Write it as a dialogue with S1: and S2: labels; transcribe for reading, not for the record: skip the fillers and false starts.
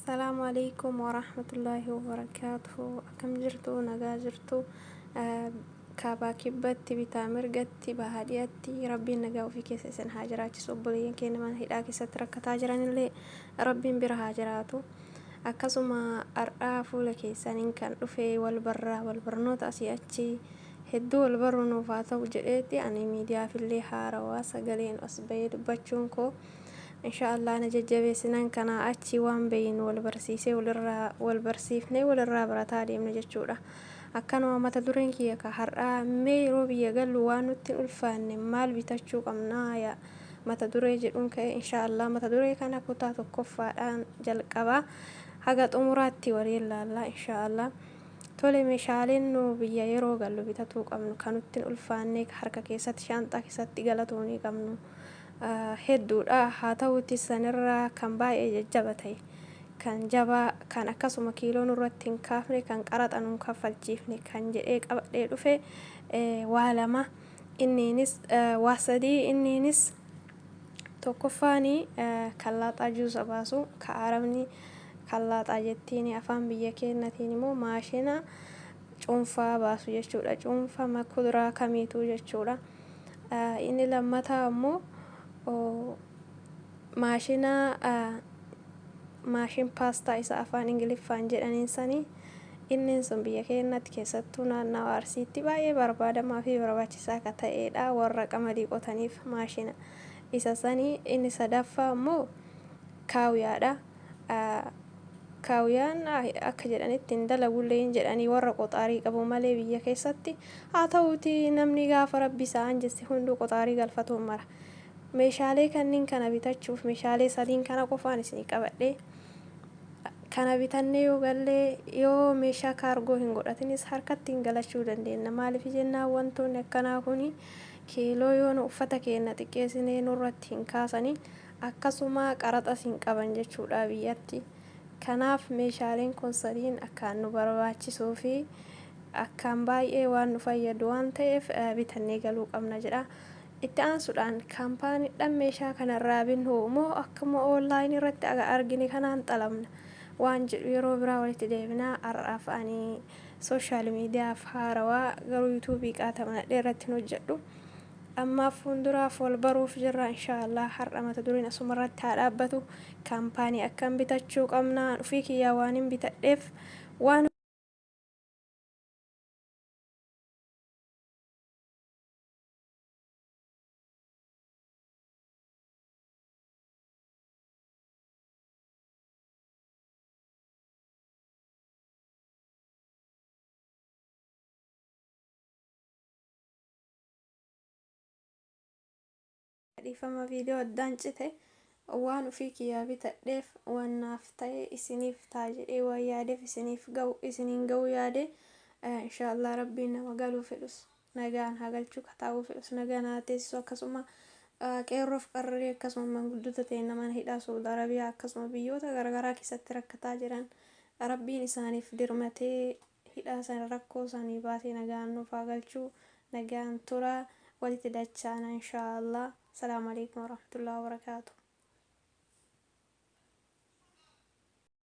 S1: Assalaamu alaikum warahmatullaahi wabarakaatuhu. Akkam jirtu? Nagaa jirtu? Kaabaa kibbatti, bitaa mirgatti, bahaa dhiyatti Rabbiin nagaa ofii keessa isin haa jiraachisu. Obboleeyyan keenya mana hidhaa keessatti rakkataa jiranillee Rabbiin bira haa jiraatu. Akkasuma har'aa fuula keessaniin kan dhufe wal barraa wal barnoota asii achi hedduu wal baruu nuuf haa ta'u jedheeti. Ani miidiyaafillee haarawaa, sagaleen as bahee dubbachuun koo. Inshaa Allah na jajjabeessinan kanaa achi waan beeynu wal barsiisee walirraa wal barsiifnee walirraa barataa deemna jechuudha. Akkanuma mata dureen kiyya ka har'aa mee yeroo biyya gallu waan nutti hin ulfaanne maal bitachuu qabnaa yaa mata duree jedhuun ka'e. Inshaa Allah mata duree kana kutaa tokkoffaadhaan jalqaba haga xumuraatti waliin laalla inshaa Allah. Tole, meeshaaleen nu biyya yeroo gallu bitatuu qabnu kan nutti hin ulfaanne harka keessatti shaanxaa keessatti galatuunii qabnu hedduudha. Haa ta'uuti sanirraa kan baay'ee jajjaba ta'e, kan jabaa, kan akkasuma kiiloo nurratti hin kaafne, kan qaraxa nun kaffalchiifne kan jedhee qabadhee dhufe waa lama. Inniinis waa sadii. Inniinis tokkoffaani kallaaxaa juusa baasu, ka arabni kallaaxaa jettiini, afaan biyya keennatiin immoo maashina cuunfaa baasu jechuudha. Cuunfaa kuduraa kamiituu jechuudha. Inni lammataa ammoo maashina maashin paastaa isa afaan Ingiliffaan jedhaniin sanii. Inni sun biyya keenyatti, keessattuu naannawa Arsiitti, baay'ee barbaadamaa fi barbaachisaa akka ta'edha warra qamadii qotaniif maashina isa sanii. Inni sadaffaa immoo kaawuyaadha. Kaawuyaan akka jedhanitti hin dalagullee hin jedhanii warra qoxaarii qabu malee biyya keessatti. Haa ta'uuti namni gaafa Rabbi isaa anjesse hunduu qoxaarii galfatuun mara. Meeshaalee kanniin kana bitachuuf meeshaalee sadiin kana qofaan isinii qabadhe. Kana bitannee yoo gallee, yoo meeshaa kaargoo hin godhatinis harkatti hin galachuu dandeenya. Maaliif jennaan, wantoonni akkanaa kun kiiloo yoo nu uffata keenya xiqqeessinee nurratti hin kaasanii, akkasuma qaraxas hin qaban jechuudha biyyatti. Kanaaf meeshaaleen kun sadiin akkaan nu barbaachisuu fi akkaan baay'ee waan nu fayyadu waan ta'eef bitannee galuu qabna jedha. Itti aansuudhaan kaampaaniidhaan meeshaa kanarraa binnu moo akkuma online irratti argine kanaan xalabna waan jedhu yeroo biraa walitti deebinaa. Har'aaf ani social miidiyaaf haarawaa, garuu yuutuubii qaatamanadhee irratti hin hojjedhu. Ammaaf fuulduraaf wal baruuf jirra inshaallah. Har'a mata dureen asuma irratti haa dhaabbatu. Kaampaanii akkam bitachuu qabna? Ofii kiyyaa waan hin bitadheef waan Dhiifama, viidiyoo addaan cite. Waan ofii kiyyaa bitadheef waan naaf ta'e isiniif ta'a jedhee waan yaadeef isiniif ga'u isiniin ga'uu yaade. Inshaallah Rabbiin nama galuu fedhus nagaan haa galchuu, ka taa'uu fedhus nagaan haa teessisu. Akkasuma qeerroof qarree, akkasuma manguddoota ta'e nama hidhaa Saudi Arabiyaa akkasuma biyyoota garaagaraa keessatti rakkataa jiran Rabbiin isaaniif dirmatee hidhaa sana rakkoo isaanii baasee nagaan nuuf haa galchuu. Nagaan tura, walitti dachaana inshaallah. Salaamu alaikum warahmatullahi wabarakaatu.